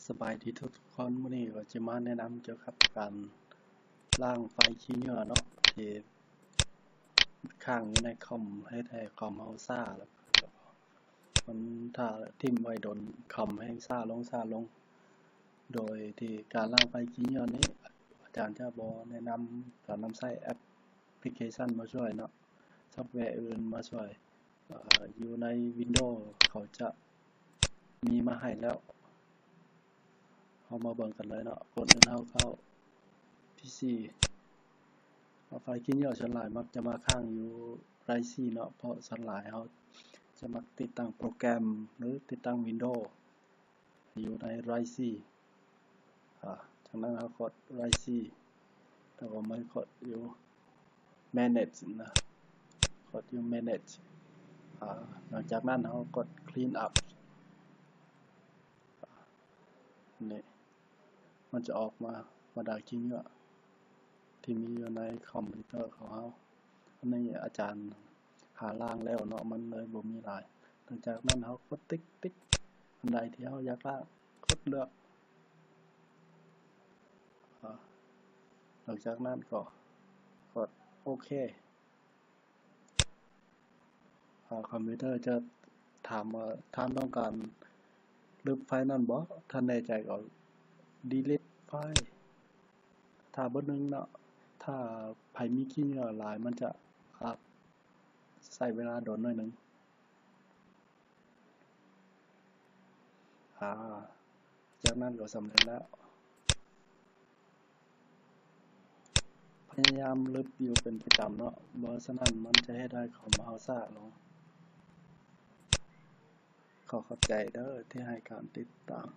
ສະບາຍດີທຸກໆຄົນ, ມື້ນີ້ກໍຈະມາແນະນຳກ່ຽວກັບການລ້າງໄຟຂີ້ເຫຍື້ອເນາະ ທີ່ຄ້າງຢູ່ໃນຄອມ ເຮັດໃຫ້ຄອມເຮົາຊ້າ ແລ້ວມັນຖ້າຖິ້ມໄວ້ດົນ ຄອມແຮ່ງຊ້າລົງ ຊ້າລົງ. ໂດຍທີ່ການລ້າງໄຟຂີ້ເຫຍື້ອນີ້ ອາຈານຈະບໍ່ແນະນຳການນຳໃຊ້ແອັບພລິເຄຊັນມາຊ່ວຍເນາະ, ຊອບແວອື່ນມາຊ່ວຍ. ເອີ ຢູ່ໃນວິນໂດເຂົາຈະມີມາໃຫ້ແລ້ວ. ເຮົາມາເບິ່ງກັນເລີຍເນາະ. ກ່ອນອື່ນເຮົາເຂົ້າພີຊີ. ເອົາ ໄຟຂີ້ເຫຍື້ອສ່ວນຫຼາຍມັກຈະມາຄ້າງຢູ່ໄດຣ໌ຊີເນາະ, ເພາະສ່ວນຫຼາຍເຮົາຈະມັກຕິດຕັ້ງໂປຣແກຣມ ຫຼື ຕິດຕັ້ງວິນໂດ ຢູ່ໃນໄດຣ໌ຊີ. ອາ ຈາກນັ້ນເຮົາກົດໄດຣ໌ຊີ ແລ້ວກໍມາກົດຢູ່ແມເນຈນະ, ກົດຢູ່ແມເນຈ. ອາ ຫຼັງຈາກນັ້ນເຮົາກົດຄລີນອັບ. ນີ້ ມັນຈະອອກມາບັນດາຂີ້ເຫຍື້ອທີ່ມີຢູ່ໃນຄອມພິວເຕີຂອງເຮົາ. ອັນນີ້ອາຈານ ຫາລ້າງແລ້ວເນາະ ມັນເລີຍບໍ່ມີຫຼາຍ. ຫຼັງຈາກນັ້ນເຮົາກົດຕິກຕິກ ອັນໃດທີ່ເຮົາຢາກລ້າງ ກົດເລືອກ. ອາ ຫຼັງຈາກນັ້ນກໍກົດໂອເຄ. ອາ ຄອມພິວເຕີຈະຖາມວ່າ ທ່ານຕ້ອງການລຶບໄຟນັ້ນບໍ່? ຖ້າແນ່ໃຈກໍດີລີດໄຟ. ຖ້າເບິ່ງໜຶ່ງເນາະ, ຖ້າໃຜມີຂີ້ເຫຍື້ອຫຼາຍ ມັນຈະ ອາດໃຊ້ເວລາດົນໜ້ອຍໜຶ່ງ. ອາ ຈາກນັ້ນກໍສຳເລັດແລ້ວ. ພະຍາຍາມລຶບຢູ່ເປັນປະຈຳເນາະ, ບໍ່ສະນັ້ນມັນຈະເຮັດໃຫ້ຄອມເຮົາຊ້າລົງ. ຂໍຂອບໃຈເດີທີ່ໃຫ້ການຕິດຕາມ.